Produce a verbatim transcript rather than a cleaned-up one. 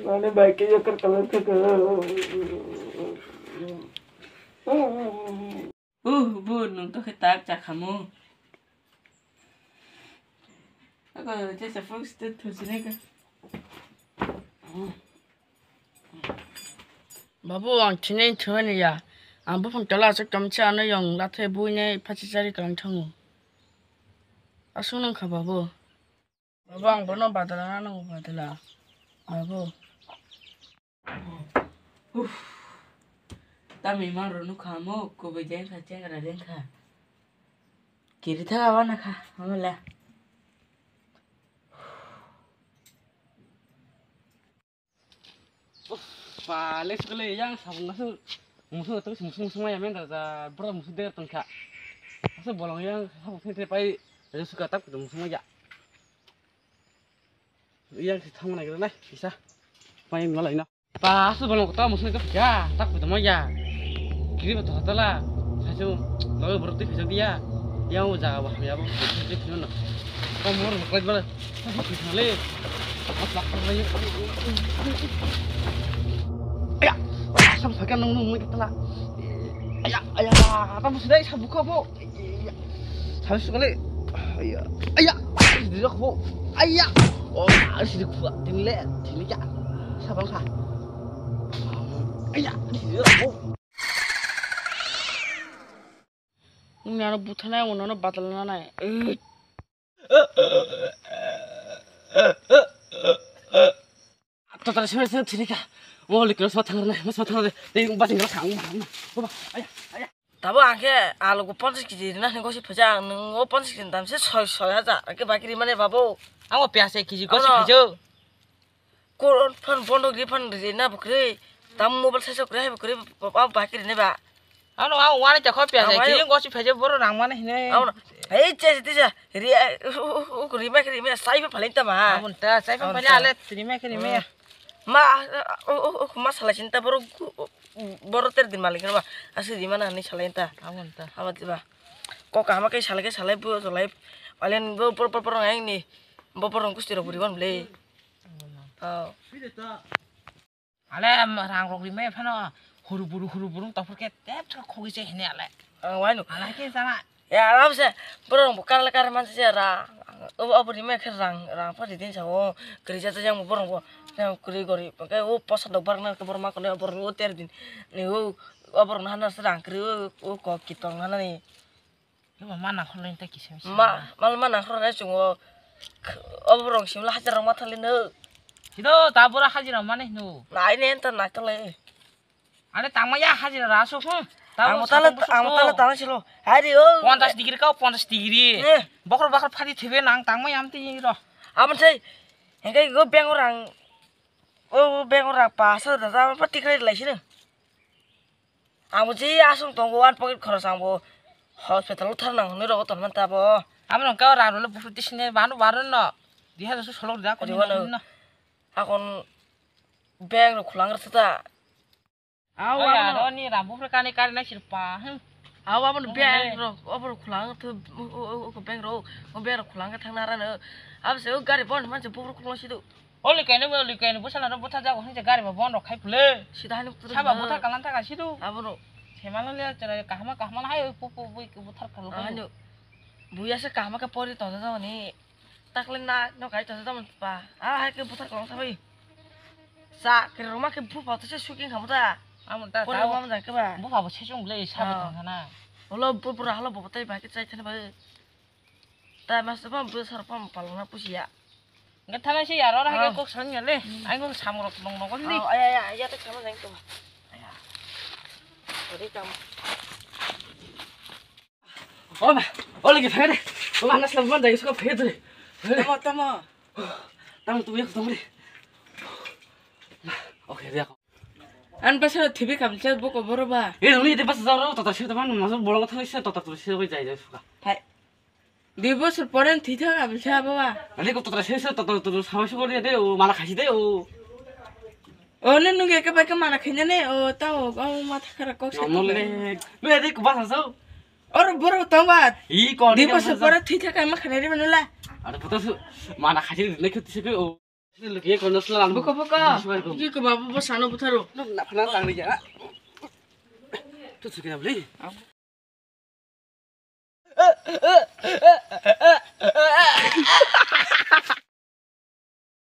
Mane bai ke yakar kalar kaka. Uh, bu nung to khe tak chakhamu. Ako jesa fox te thusinai ka. Babu, ang thinai thwani ya. Ang buphang tola aswk tomsa ano yong lathai buinai phachi chari kalang thango. Aswk nung kha, babu. Babu, ang bono badala na nango, badala. Babu. Uff. Tamni manrok nukha amo, kubui dengkha, chengra dengkha. Kiri thaga wana kha, amala. Uff, pa, le sukle yang sabung nasu. Musu tu musu musu maya men da, da, bro musu der tongkha. Asu bolong yang sabung sente pai, asu suka tak tu musu maya. Yang si thang nai nai, isa. Pai malai na. Pa, asu bolong kota musu ka ya, tak tu maya. Kiri ba tala. Sasu, lo bro tu bisa dia. Yang jaga bah ya bo. Kamu orang bukan bala. Sale. Aya, sam sakya nung nung kita la. Aya, aya, apa musuh dai sabu kabo. Aya, sabu sukali. Aya, aya, diri kabo. Aya, oh, sidi kuat, tinle, tinle ya, sabang sa. Aya, diri kabo. Nini ano buthanai, ano badal nanai. Total sima sima thini ka. Mo likro sima thang na, sima thang na. Tei basing kala thang. Baba, aya, aya. Tabo ang khe alu go ponchas kg rina hini gosi phaja, ang nung o ponchas kg dam se soi, soi hajar. Ang khe baki rimani babu. Ang o piyas ek kg gosi phajo. Koron phan bondo gri phan rina bukri. Tam mobile sai sokri hai bukri, ba, ba, baki rini ba. Ano ang wani chakho piyas ek kg gosi phajo boro rang mani hini. Ano, hei che che che. Ri, u, u, u, rima khe rima, sai pha phalin ta ma. Abon ta, sai pha phalin ale, rima khe rima ya. Ma, u, u, u, ma salai chinta boro, boro ter din malik ma. Asi rima na ni salai ta. Abon ta. Abon ta ba. Kok kaham khe salai khe salai bu salai. Alen bu por por por ngai ni. Bu por ngai kusti ro buri ban ble. Oh. Ale rang rok rimai phano huru buru huru buru topor khe tep sa khogwi se hene ale. Ang wai nuk. Ala khe sana. Ya aram se borok bo karle kar man se ra. Obo obo rimai khe rang rang pa ridin sa o. Kri jata jang borok bo. Jang kri gori. Ke o posa dok bar na ke borok ma kone borok o ter din. Ni o obo rang hana se rang kri o ko kitong hana ni. Ema ma nangkhorlai ta kisa misa. Ma, mal ma nangkhorlai chungo. Obo rong simla hajar rong ma thangli no. Sido ta bura hajira mane hino. Nai ne enta nai tole. Ane tangma ya hajira rasu hm. Ang motale ang motale tang silo. Hari o. Ponchas degree ka ponchas degree. Eh. Bokhor bokhor phadi thebe nang tangma yam ti ro. Amon sei. Engkai go beng orang. O beng orang pasa da da pa tikrai lai sini. Amo je asong tongo one pocket khorok ang bo hospital o thar nang hwnwi rogo ton man ta bo. Amo nang ka rang rwle buphuru tisini banu barun no. Di hajar su solok da ko ni no. Akon bank rok khulang rwtha ta. Aw abo ni rang buphuru kani kari nai sir pa. Aw abo ni bank rok obo rok khulang rwtha o bank rok o bank rok khulang thang na rano. Abo se o gari bon man se buphuru khulang sidu. Oli kaino, oli kaino, bwsala no bwtha jago hinse gari bo bondo khai phule. Sida hani putu. Saba bwtha kalan thaka sidu. Abono. Semala le chara kahma kahma hai pu pu bui bwtha kalu. Ano. Buya se kahma ka pori tonda jani. Takle na no kai tonda jani pa. A hai ke bwtha kalan sabai. Sa ke roma ke bu pa to se suking khamu ta. Amon ta. Pori mama jang ke ba. Bu pa bo se chung le saba tong kana. Olo bu pura halo bo tai ba ke chai thana ba. Ta mas pam bu sar pam palona pusia. Nge thana si yaro ra kok sang ya le. Ai kok samrok nong nong ni. Oh, aya aya aya tak sama jang tu. Aya. Tadi kamu. Oh ma, oh lagi fere. Oh ma nasla man jai suka fere. Tama tama. Tama tu ya tama. Okay, dia. An pasal T V kabel chat boko boro ba. Eh, nungni ite pasal jaro tota sih teman masuk bolong thang sih tota tu sih jai jai suka. Hai. Dui bosor pore thwi thang aboni se abo ba. Ani ko totra se se totra totra sama se kori de o mala khaisi de o. O no nung eke bai ke mala khaina ne o ta o o matha khara kok se. No le. Me de ko basa so. Or boro tong ba. I ko. Dui bosor pore thwi thang ma khana ri manula. Ada foto su mana khasi rinai khe tise khe o. Lagi kono sela lang. Buka, buka. Suai ko. Ki ko babu bo sano butharo. Nuk na phana lang ri ya. Tu suka beli.